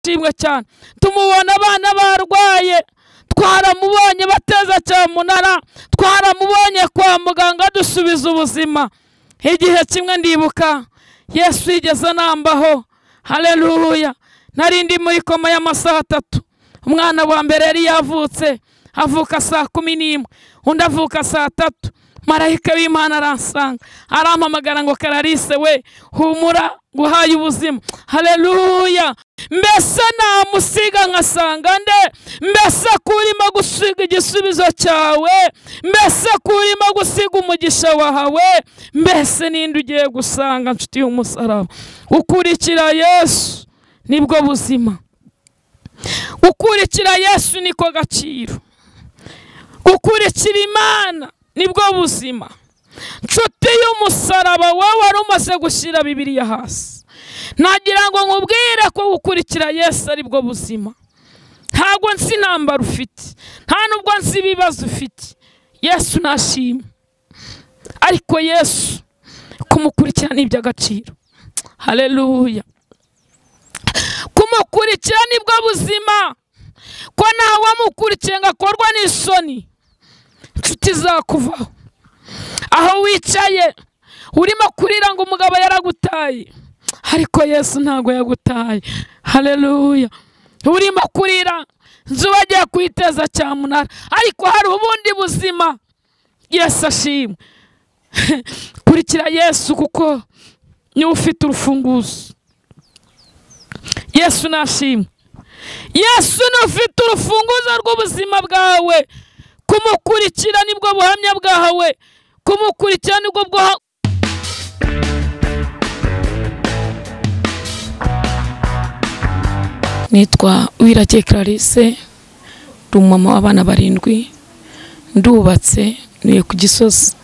Ashimwe cyane. Tumubona abana barwaye, twaramubonye bateza cyamunara, twaramubonye kwa muganga dusubiza ubuzima. Igihe kimwe ndibuka Yesu yigeze nambaho, haleluya, nari ndi muri koma y'amasaha 3. Umwana wa mbere yari yavutse, avuka saa 11, undi avuka saa 3. Marayika w'Imana aransanga, arampamagara ngo Clarisse we, humura, nguhaye ubuzima. Haleluya. Mbese namusiga nkasanga nde? Mbese kurimo gusiga igisubizo cyawe? Mbese kurimo gusiga umugisha wahawe? Mbese ninde ugiye gusanga nshuti y'umusaraba? Ukurikira Yesu nibwo buzima. Ukurikira Yesu niko gaciro. Ukurikira Imana nibwo buzima. Nshuti y'umusaraba, wowe wari umaze gushyira Bibiliya hasi, nagira ngo nkubwire ko gukurikira Yesu ari bwo buzima. Ntabwo nzi intambara ufite, nta nubwo nzi ibibazo ufite, Yesu nashima, ariko Yesu kumukurikira ni iby'agaciro. Haleluya. Kumukurikira nibwo buzima, ko ntawe wamukurikiye ngo akorwa n'isoni. Inshuti zakuvaho aho wicaye urimo kurira ngo umugabo yaragutaye, ariko Yesu ntago yagutaye. Haleluya. Urimo kurira nzu bagiye kwiteza cyamunara, ariko hari ubundi buzima. Yesu ashimwe. Kurikira Yesu kuko niwe ufite urufunguzo. Yesu nashimwe. Yesu niwe ufite urufunguzo rw'ubuzima bwawe. Kumukurikira nibwo buhamya bwawe. Kumukurikira nibwo bwo. Nitwa Uwiragiye Clarisse, ndi umumama w'abana 7, ndubatse, ntuye ku Gisozi.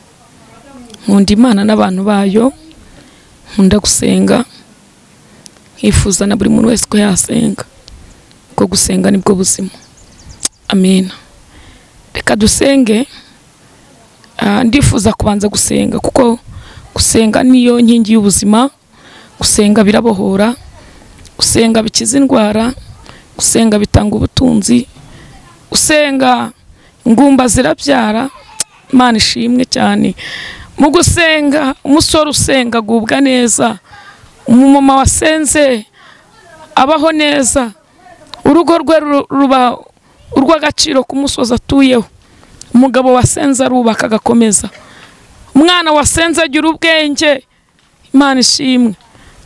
Nkunda Imana n'abantu bayo, nkunda gusenga, nkifuza na buri muntu wese ko yasenga, ko gusenga nibwo buzima. Amen. Reka dusenge. Ndifuza kubanza gusenga kuko gusenga niyo nkingi y'ubuzima. Gusenga birabohora, gusenga bikiza indwara, gusenga bitanga ubutunzi, gusenga ingumba zirabyara. Imana ishimwe cyane. Mu gusenga, umusore usenga agubwa neza, umumama wasenze abaho neza, urugo rwe ruba urw'agaciro ku musozi atuyeho. Umugabo wasenze arubaka agakomeza, umwana wasenze agira ubwenge. Imana ishimwe.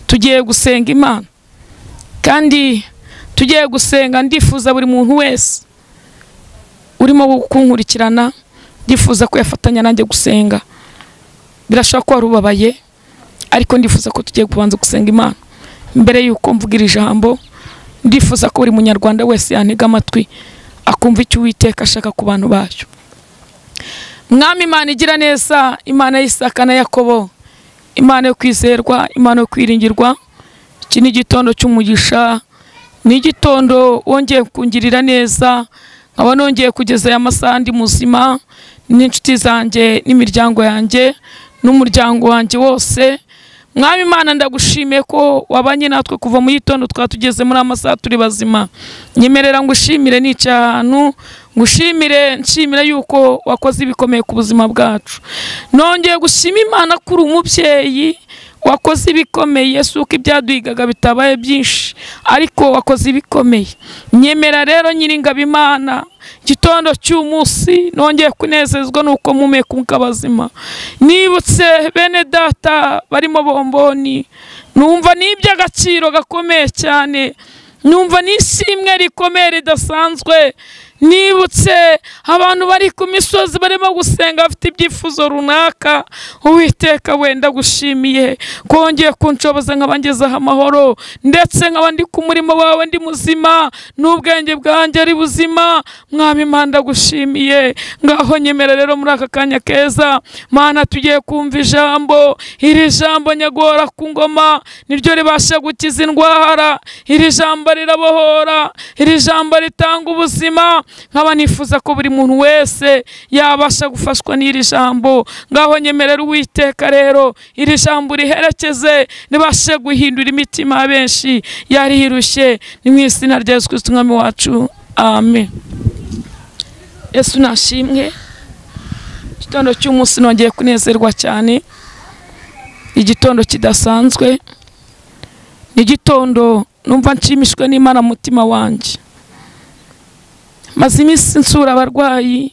Tugiye gusenga Imana, kandi tugiye gusenga. Ndifuza buri muntu wese urimo kunkurikirana, ndifuza ko yafatanya nanjye gusenga. Birashoboka ko warubabaye, ariko ndifuza ko tugiye kubanza gusenga Imana mbere yuko mvugira ijambo. Ndifuza ko buri munyarwanda wese yantega amatwi akumva icyo Uwiteka ashaka ku bantu bayo. Mwami Imana igira neza, Imana y'Isaka na Yakobo, Imana yo kwizerwa, Imana yo kwiringirwa, iki ni igitondo cy'umugisha, ni igitondo wongeye kungirira neza, nkaba nongeye kugeza aya masaha ndi muzima n'inshuti zanjye n'imiryango yanjye n'umuryango wanjye wose. Mwami Imana, ndagushimiye ko wabanye natwe kuva mu gitondo twatugeze muri amasaha turi bazima. Nyemerera ngushimire nicaye ahantu, ngushimire nshimira yuko wakoze ibikomeye ku buzima bwacu. Nongeye gushima Imana kuri umubyeyi wakoze ibikomeye, suko ibyaduhigaga bitabaye byinshi, ariko wakoze ibikomeye. Nyemera rero Nyiringabo Imana, gitondo cy'umunsi nongeye kunezezwa nuko mumeka umukabazima. Nibutse bene data barimo bomboni, numva n'iby'agaciro gakomeye cyane, numva n'ishimwe rikomeye ridasanzwe. Nibutse abantu bari ku misozi barimo gusenga bafite ibyifuzo runaka. Uwiteka wenda gushimiye kongeye kunshoboza nkabangezaho amahoro, ndetse nkaba ndi ku murimo wawe ndi muzima n'ubwenge bwanjye ari buzima. Mwami Imana, ndagushimiye. Ngaho nyemera rero muri aka kanya keza, Mana, tugiye kumva ijambo. Iri jambo nyagora ku ngoma niryo ribasha gukiza indwara, iri jambo rirabohora, iri jambo ritanga ubuzima. Nkaba nifuza ko buri muntu wese yabasha gufashwa n'iri jambo. Ngaho nyemerera Uwiteka rero iri jambo riherekeze, ribashe guhindura imitima benshi yari irushye. Ni mu izina rya Yesu Kristo Umwami wacu, amen. Yesu nashimwe. Igitondo cy'umunsi nongeye kunezerwa cyane, igitondo kidasanzwe, igitondo numva nshimishwe n'Imana mu mutima wanjye. Maze iminsi nsura abarwayi,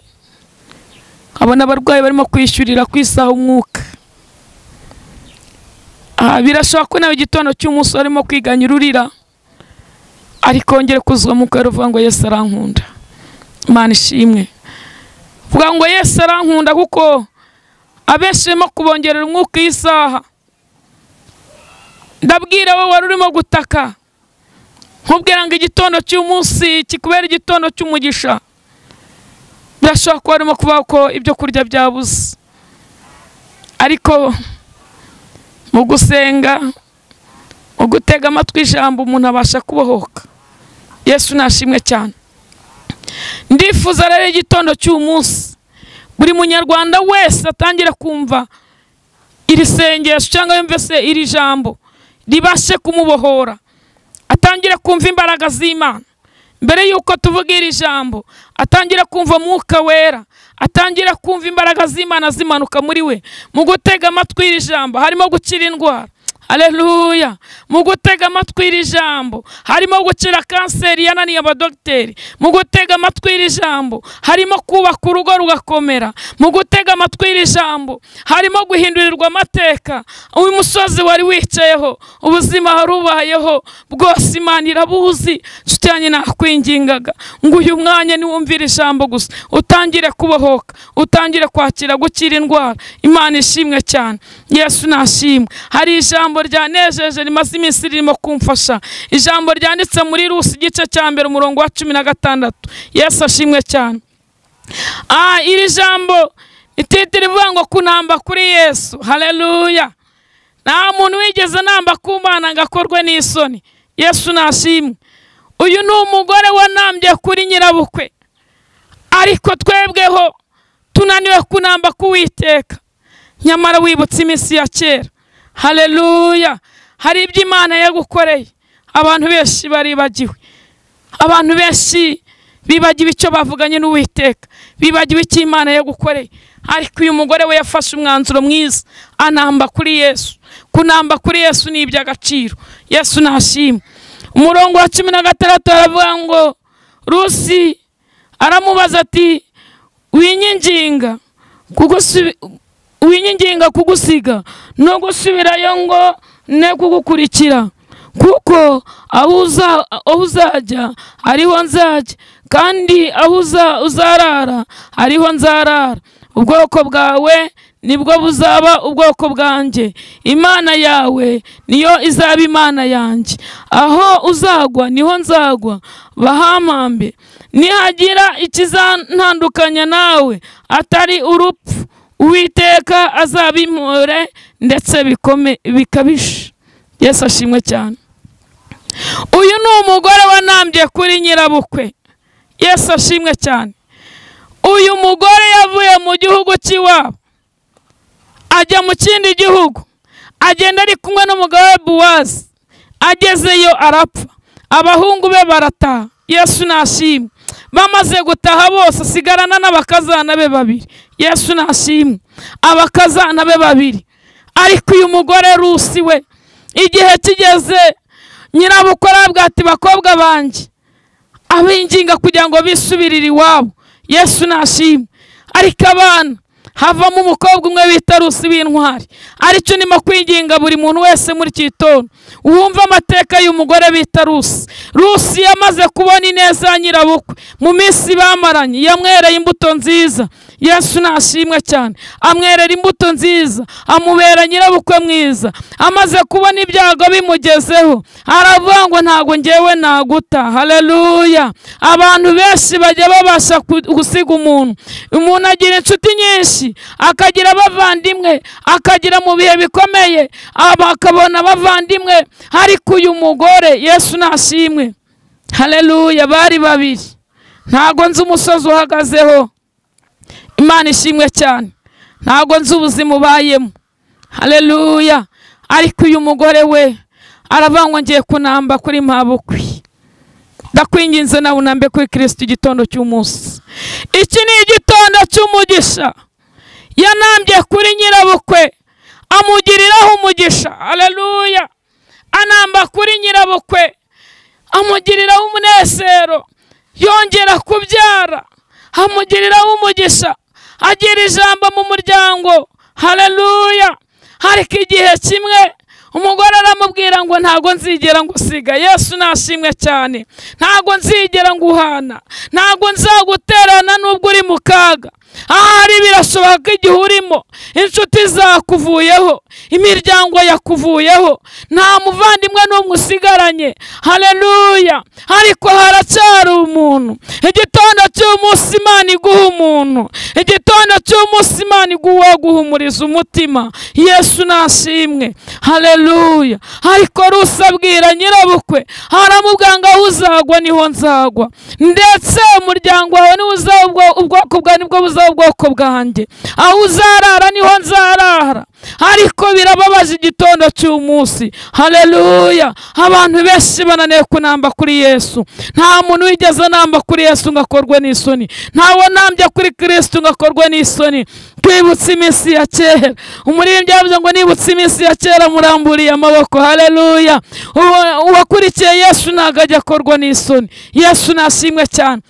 nkabona abarwayi barimo kwishyurira ku isaha umwuka. Birashoboka ko nawe igitondo cy'umunsi arimo kwiganyira urira, ariko ngere kuzwa mu kwera uvuga ngo Yesu arankunda. Imana ishimwe. Vuga ngo Yesu arankunda, kuko abenshi barimo kubongerera umwuka isaha. Ndabwira wowe wari urimo gutaka, nkubwira ngo igitondo cy'umunsi kikubera igitondo cy'umugisha. Birashoboka ko warimo kuvuga ko ibyo kurya byabuze, ariko mu gusenga, mu gutega amatwi ijambo, umuntu abasha kubohoka. Yesu nashimwe cyane. Ndifuza rero igitondo cy'umunsi buri munyarwanda wese atangira kumva iri sengesho cyangwa yumve se iri jambo ribashe kumubohora, atangira kumva imbaraga z'Imana. Mbere yuko tuvuga iri jambo, atangira kumva Mwuka Wera, atangira kumva imbaraga z'Imana zimanuka muri we. Mu gutega amatwi iri jambo harimo gukira indwara. Haleluya. Mu gutega amatwi iri jambo harimo gukira kanseri yananiye abadogiteri. Mu gutega amatwi iri jambo harimo kubaka urugo rugakomera. Mu gutega amatwi iri jambo harimo guhindurirwa amateka. Uyu musozi wari wicayeho, ubuzima harubayeho bwose Imana irabuzi. Nshuti yanjye, nakwingingaga ngo uyu mwanya niwumvire ijambo gusa utangire kubohoka, utangire kwakira gukira indwara. Imana ishimwe cyane. Yesu nashimwe. Hari ijambo ryanejeje rimaze iminsi ririmo kumfasha, ijambo ryanditse muri Rusi igice cya mbere umurongo wa 16. Yesu ashimwe cyane. Iri jambo ititiri rivuga ngo kunamba kuri Yesu. Haleluya. Nta muntu wigeze namba ku Mana ngo akorwe n'isoni. Yesu nashimwe. Uyu ni umugore wanambye kuri nyirabukwe, ariko twebweho tunaniwe kunamba ku Uwiteka. Nyamara wibutse iminsi ya kera. Haleluya. Hari ibyo Imana yagukoreye abantu benshi baribagiwe. Abantu benshi bibagiwe icyo bavuganye n'Uwiteka, bibagiwe icyo Imana yagukoreye. Ariko uyu mugore we yafashe umwanzuro mwiza, anamba kuri Yesu. Kunamba kuri Yesu ni iby'agaciro. Yesu nashimwe. Umurongo wa 16 aravuga ngo Rusi aramubaza ati winyinginga kugusiga no gusubirayo ngo ne kugukurikira, kuko aho uzajya ariho nzajya, kandi aho uzarara ariho nzarara. Ubwoko bwawe nibwo buzaba ubwoko bwanjye, Imana yawe niyo izaba Imana yanjye. Aho uzagwa niho nzagwa, bahamambe. Nihagira ikizantandukanya nawe atari urupfu, Uwiteka azabimpore ndetse bikabije. Yesu ashimwe cyane. Uyu ni umugore wanambye kuri nyirabukwe. Yesu ashimwe cyane. Uyu mugore yavuye mu gihugu cy'iwabo ajya mu kindi gihugu, agenda ari kumwe n'umugabo we Bowazi. Agezeyo arapfa, abahungu be barataha. Yesu nashimwe. Bamaze gutaha bose asigarana n'abakazana be babiri. Yesu nashimwe. Abakazana be babiri. Ariko uyu mugore Rusi we, igihe kigeze nyirabukwe arabwira ati bakobwa banjye, abinginga kugira ngo bisubirire iwabo. Yesu nashimwe. Ariko abana havamo umukobwa umwe bita Rusi w'intwari. Aricyo ndimo kwinginga buri muntu wese muri iki gitondo wumva amateka y'umugore bita Rusi. Rusi yamaze kubona ineza ya nyirabukwe mu minsi bamaranye, yamwereye imbuto nziza. Yesu nashimwe cyane. Amwerera imbuto nziza, amubera nyirabukwe mwiza. Amaze kubona ibyago bimugezeho aravuga ngo ntago ngewe naguta. Haleluya. Abantu benshi bajya babasha gusiga umuntu. Umuntu agira inshuti nyinshi, akagira abavandimwe, akagira mu bihe bikomeye akabona abavandimwe. Ariko uyu mugore, Yesu nashimwe. Haleluya. Bari babiri. Ntago nzi umusozi uhagazeho. Imana ishimwe cyane. Ntago nzi ubuzima ubayemo. Haleluya. Ariko uyu mugore we aravangwa ngiye kunamba kuri mabukwi. Ndakwinginze nawe unambe kuri Kristo igitondo cy'umunsi. Iki ni igitondo cy'umugisha. Yanambye kuri nyirabukwe amugiriraho umugisha. Haleluya. Anamba kuri nyirabukwe amugiriraho umunezero, yongera kubyara amugiriraho umugisha, agira ijambo mu muryango. Haleluya. Ariko igihe kimwe umugore aramubwira ngo ntago nzigera ngusiga. Yesu nashimwe cyane. Ntago nzigera nguhana, ntago nzaguterana nubwo uri mu kaga. Ahari birashoboka ko igihe urimo inshuti zakuvuyeho, imiryango yakuvuyeho, nta muvandimwe n'umwe usigaranye. Haleluya. Ariko haracyari umuntu. Igitondo cy'umunsi Imana iguha umuntu. Igitondo cy'umunsi Imana iguha guhumuriza umutima. Yesu nashimwe. Haleluya. Ariko Rusi abwira nyirabukwe, aramubwira ngo aho uzagwa niho nzagwa, ndetse umuryango wawe niwo uzaba ubwoko bwawe nibwo buzaba ubwoko bwanjye, aho uzarara niho nzarara. Ariko birababaza igitondo cy'umunsi. Haleluya. Abantu benshi bananiwe kunamba kuri Yesu. Nta muntu wigeze anamba kuri Yesu ngo akorwe n'isoni. Ntawe nambye kuri Kristo ngo akorwe n'isoni. Twibutse iminsi ya kera. Umuririmbyi yavuze ngo nibutse iminsi ya kera muramburiye amaboko. Haleluya. Uwakurikiye Yesu ntago ajya akorwa n'isoni. Yesu nashimwe cyane.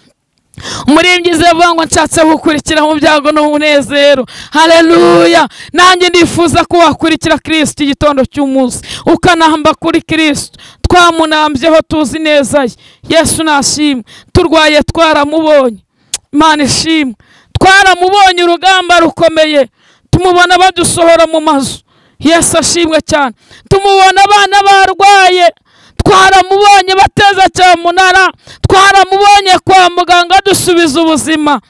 Umuririmbyi avuga ngo nshatse gukurikira mu byago no mu munezero. Haleluya. Nanjye ndifuza ko wakurikira Kristo igitondo cy'umunsi, ukanahamba kuri Kristo. Twamunambyeho tuzi neza ye. Yesu nashimwe. Turwaye twaramubonye. Imana ishimwe. Twaramubonye urugamba rukomeye, tumubona badusohora mu mazu. Yesu ashimwe cyane. Tumubona abana barwaye, twaramubonye bateza cyamunara, twaramubonye kwa muganga dusubiza ubuzima.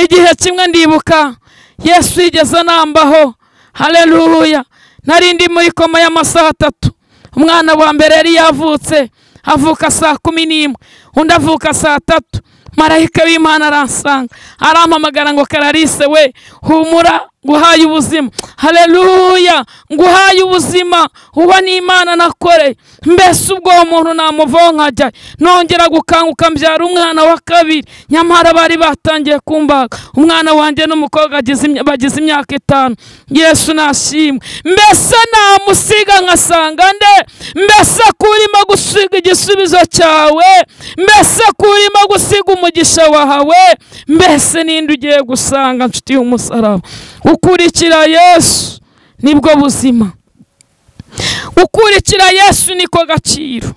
Igihe kimwe ndibuka Yesu yigeze anambaho. Haleluya. Nari ndi muri koma y'amasaha 3. Umwana wa mbere yari yavutse, avuka saa 11, undi avuka saa 3. Marayika w'Imana aransanga, arampamagara ngo Clarisse we, humura, nguhaye ubuzima. Haleluya, nguhaye ubuzima. Uwo ni Imana nakoreye. Mbese ubwo umuntu namuvaho nkajya nongera gukanguka mbyara umwana wa kabiri. Nyamara bari batangiye kumbaga. Umwana wanjye n'umukobwa bagize imyaka 5. Yesu nashimwe. Mbese namusiga nkasanga nde? Mbese kurimo gusiga igisubizo cyawe? Mbese kurimo gusiga umugisha wahawe? Mbese ninde ugiye gusanga nshuti y'umusaraba? Ukurikira Yesu nibwo buzima. Ukurikira Yesu niko gaciro.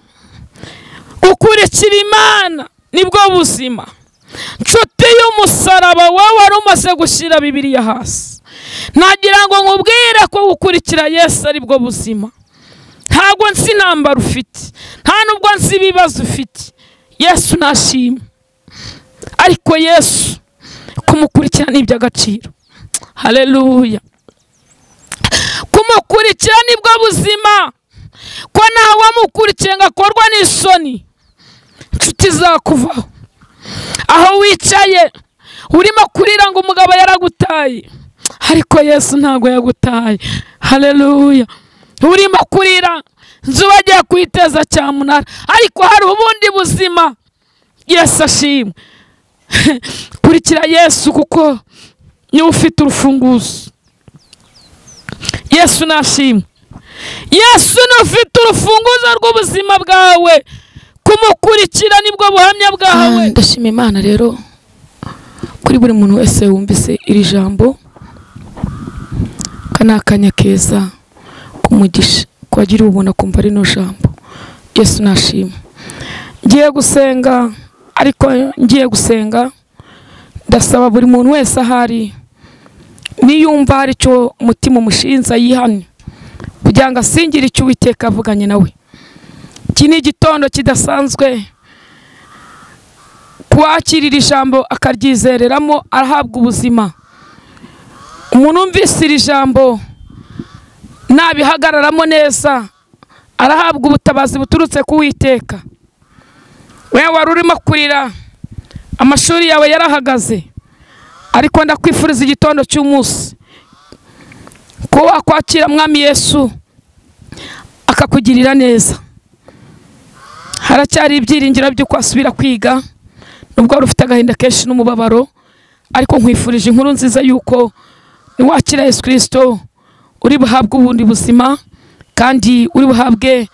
Ukurikira Imana nibwo buzima. Nshuti y'umusaraba, wowe wari umaze gushyira Bibiliya hasi, nagira ngo nkubwire ko gukurikira Yesu ari bwo buzima. Ntabwo nzi intambara ufite, nta nubwo nzi ibibazo ufite. Yesu nashimwe. Ariko Yesu kumukurikira ni iby'agaciro. Haleluya. Kumukurikira nibwo buzima. Ko ntawe wamukurikiye ngo akorwa n'isoni. Inshuti zakuvaho. Aho wicaye urimo kurira ngo umugabo yaragutaye, ariko Yesu ntago yagutaye. Haleluya. Urimo kurira nzu bagiye kwiteza cyamunara, ariko hari ubundi buzima. Yesu ashimwe. Kurikira Yesu kuko niwe ufite urufunguzo. Yesu nashimwe. Yesu niwe ufite urufunguzo rw'ubuzima bwawe. Kumukurikira nibwo buhamya bwawe. Ndashima Imana rero kuri buri muntu wese wumvise iri jambo. Kana akanya keza kumugisha kwagira ubona kumva rino jambo. Yesu nashimwe. Ngiye gusenga, ariko ngiye gusenga ndasaba buri muntu wese ahari niyumva hari cyo umutima umushinza yihane, kugira ngo asingire icyo Uwiteka avuganye nawe. Iki ni igitondo kidasanzwe. Kuwakirira ijambo akaryizereramo arahabwa ubuzima. Umuntu umvise iri jambo nabihagararamo neza arahabwa ubutabazi buturutse ku Uwiteka. Wewe wari urimo kurira Amashuri yawe yarahagaze, ariko ndakwifuriza igitondo cy'umunsi ko wakwakira Mwami Yesu akakugirira neza. Haracyari ibyiringiro by'uko wasubira kwiga nubwo wari ufite agahinda kenshi n'umubabaro, ariko nkwifurije inkuru nziza yuko niwakira Yesu Kristo uri buhabwe ubundi buzima, kandi uri buhabwe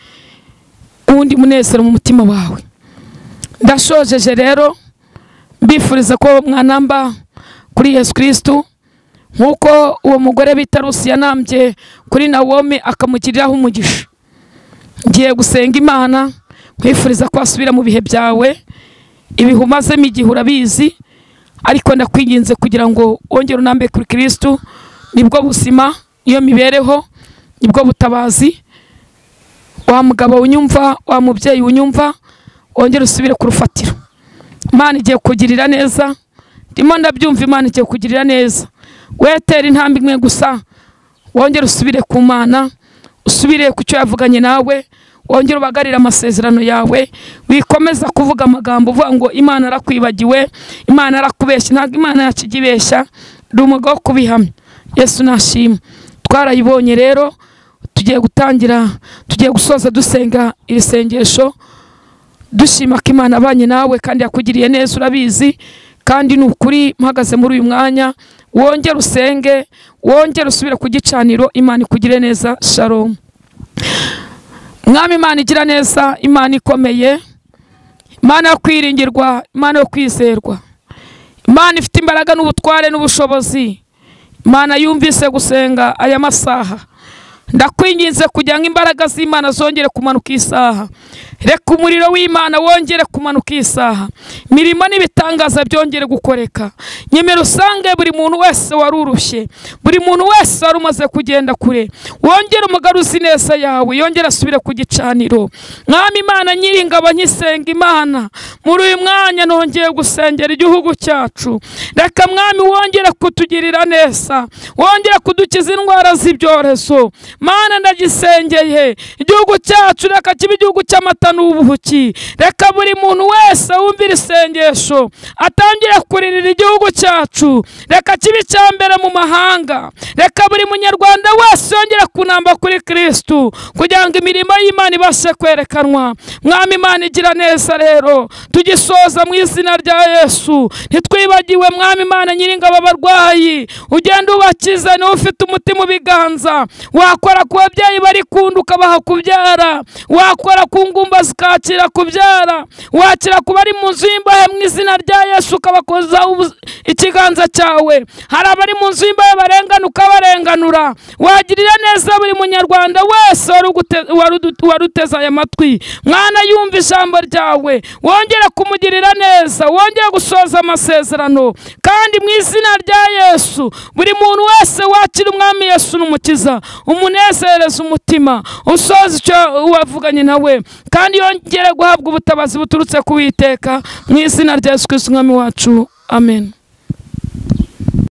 uwundi munezero mu mutima wawe. Ndashojeje rero mbifuriza ko mwanamba kuri Yesu Kristo, nkuko uwo mugore bita Rusi yanambye kuri Nawomi akamugiriraho umugisha. Ngiye gusenga Imana nkwifuriza ko wasubira mu bihe byawe, ibihe umazemo igihe urabizi, ariko ndakwinginze kugira ngo wongere unambe kuri Kristo. Nibwo buzima, iyo mibereho, nibwo butabazi. Wa mugabo unyumva, wa mubyeyi unyumva, wongere usubire ku rufatiro. Imana igiye kugirira neza, ndimo ndabyumva, Imana igiye kugirira neza. Wetera intambwe imwe gusa, wongere usubire ku Mana, usubire ku cyo yavuganye nawe, wongere ubagarire amasezerano yawe. Wikomeza kuvuga amagambo uvuga ngo Imana arakwibagiwe, Imana arakubeshya. Ntabwo Imana yakigibeshya, ndi umugabo wo kubihamya. Yesu nashima. Twarayibonye rero, tugiye gutangira, tugiye gusoza dusenga iri sengesho dushima ko Imana abanye nawe kandi yakugiriye neza, urabizi. Kandi ni ukuri mpagaze muri uyu mwanya, wongere usenge, wongere usubire ku gicaniro, Imana ikugire neza. Shalom. Mwami Imana igira neza, Imana ikomeye, Imana yo kwiringirwa, Imana yo kwizerwa, Imana ifite imbaraga n'ubutware n'ubushobozi, Imana yumvise gusenga aya masaha. Ndakwinginze kugira ngo imbaraga z'Imana zongere kumanuka isaha. Reka umuriro w'Imana wongere kumanuka isaha. Mirimo n'ibitangaza byongere gukoreka. Nyemera usange buri muntu wese warurushye, buri muntu wese wari umaze kugenda kure, wongere umugaruzi neza yawe, yongere asubire ku gicaniro. Mwami Imana nyiringabo nkisenga Imana, muri uyu mwanya nongeye gusengera igihugu cyacu. Reka Mwami wongere kutugirira neza, wongere kudukiza indwara z'ibyorezo. Mana ndagisengeye igihugu cyacu, reka kibe igihugu cy'amata n'ubuki. Reka buri muntu wese wumvira isengesho atangire kuririra igihugu cyacu. Reka kibe icya mbere mu mahanga. Reka buri munyarwanda wese yongere kunamba kuri Kristo kugira ngo imirimo y'Imana ibashe kwerekanwa. Mwami Imana igira neza rero, tugisoza mu izina rya Yesu. Ntitwibagiwe Mwami Imana nyiringabo abarwayi, ugenda ubakiza, niwe ufite umutima ubiganza. Wakora ku babyeyi bari kunda ukabaha kubyara, wakora ku ngumba zikakira kubyara, wakira ku bari mu nzu y'imbohe mu izina rya Yesu ukabakoza ikiganza cyawe. Hari abari mu nzu y'imbohe barengana ukabarenganura. Wagirira neza buri munyarwanda wese waruteze aya matwi. Mwana yumva ijambo ryawe, wongere kumugirira neza, wongere gusoza amasezerano. Kandi mu izina rya Yesu buri muntu wese wakira Umwami Yesu n'Umukiza, umunezereza umutima, usoza icyo wavuganye nawe, kandi yongere guhabwa ubutabazi buturutse ku Uwiteka mu izina rya Yesu Kristo Umwami wacu. Amen.